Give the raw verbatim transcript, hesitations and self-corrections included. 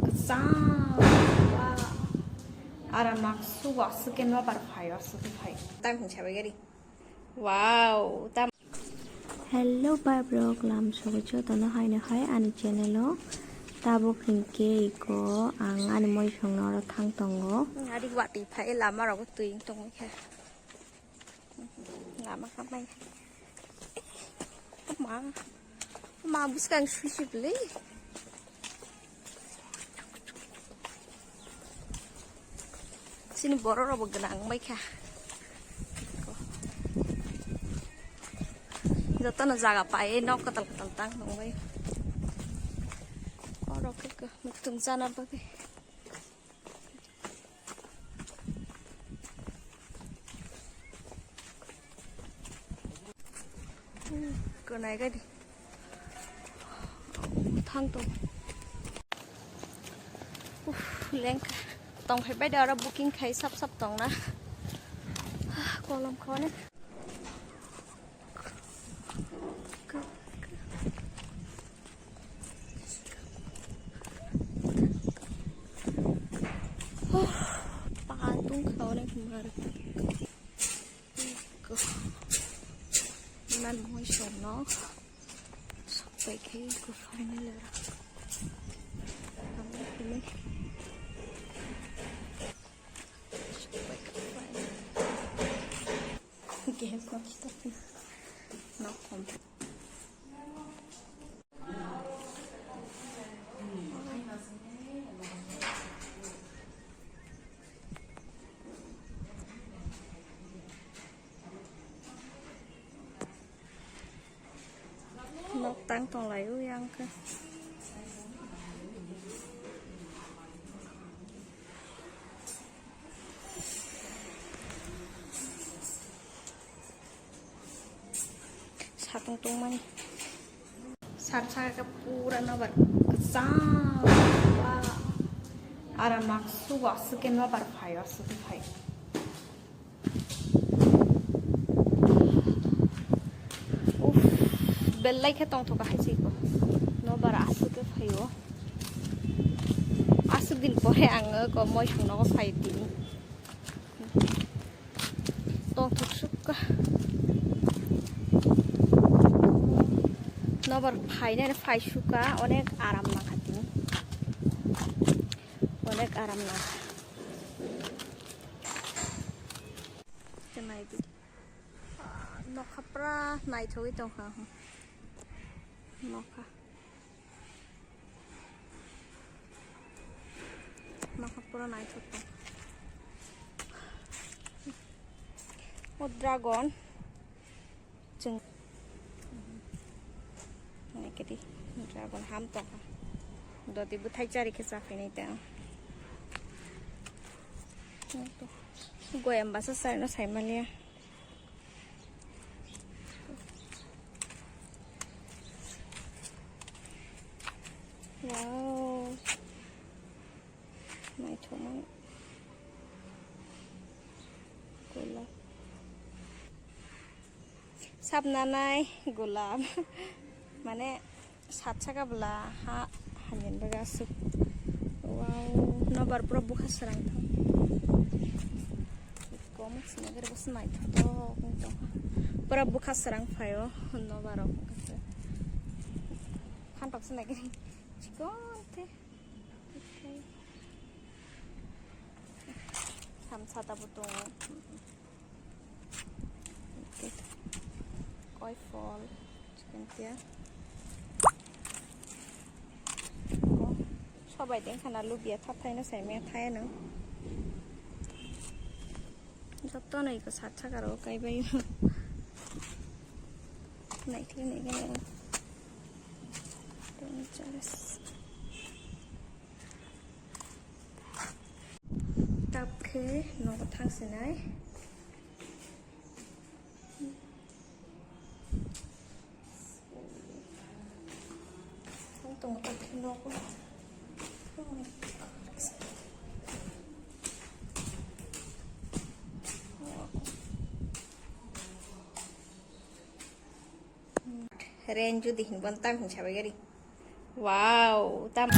Kwchang. Wow. Aram nak sugo aswk khe nobar phaio, aswk khe phai. Tam hin sabai gari. Wow, tam. Hello, bye, bro, lam sobo jotono haino hai ani channel o. Tabuk hinkhe iko ang ani moisongno oro thang tongo. Ari watwi phai lama rogo twi tongwi kha. Lama kha mai. Ma, ma bwskang sui sui bwlwi. Chini borok rok bo gwnang bai kha. Jotono jaga pai, nok kwtal kwtal tang tong bai. Oro khe muitung chana bagwi. Kwnai gari. Thang tong. Uff, lengkha. Tong phai bai da oro booking khai sap sap tong na. Kolom khone. Patung khone mar. Nan moi song no. Sok pai khai ko final ora. Sok pai khai final. Game ko kita. No kom. Nok tang tong lai o yang khe. Satung tongmani. Sat saka pura nobar kwchang. Wow. Aram nak sugo aswk khe nobar phaio, aswk khe phai. Uff, belai khe tongthoka hai se iko. Nobar aswk khe phaio. Aswk din pore ang iko moisong nogo phai tini. Tongthok sukha. Nobar phainani phai sukha, onek aram nangkha tini. Onek aram nangkha. Khe nai di. Ah, nokha pura naithogwi tongkha. Nokha. Nokha pura naithok tong. O dragon. Chwng. Naikhe di, dragon ham tongkha. Doti bwthai chari khe chaphainai ta. Goyam basa charino saimaliya. Wow. Naithokmani. Golap. Sapnanai golap. Mane sat saka bwla ha hamya bagwi aswk. Wow, nobar pura bwkha srang thang. Kom swnagwi rwgwi naithotok wng tongkha. Pura bwkha srang phaio nobar rok wngkha. Phantok swnagwi chikon khe. Samsa tabuk tongo. Koi phol, chicken tiya. Sobai dengkha na lubia thathaino saimaya thaya nang. Jotono iko sat saka rok kaibai. Naikhe naikhe. Tap khe nogo thang sinai. Ang tongo tap khe nogo. Ren judi hin bon tam hin sabai gari. Wow, tam.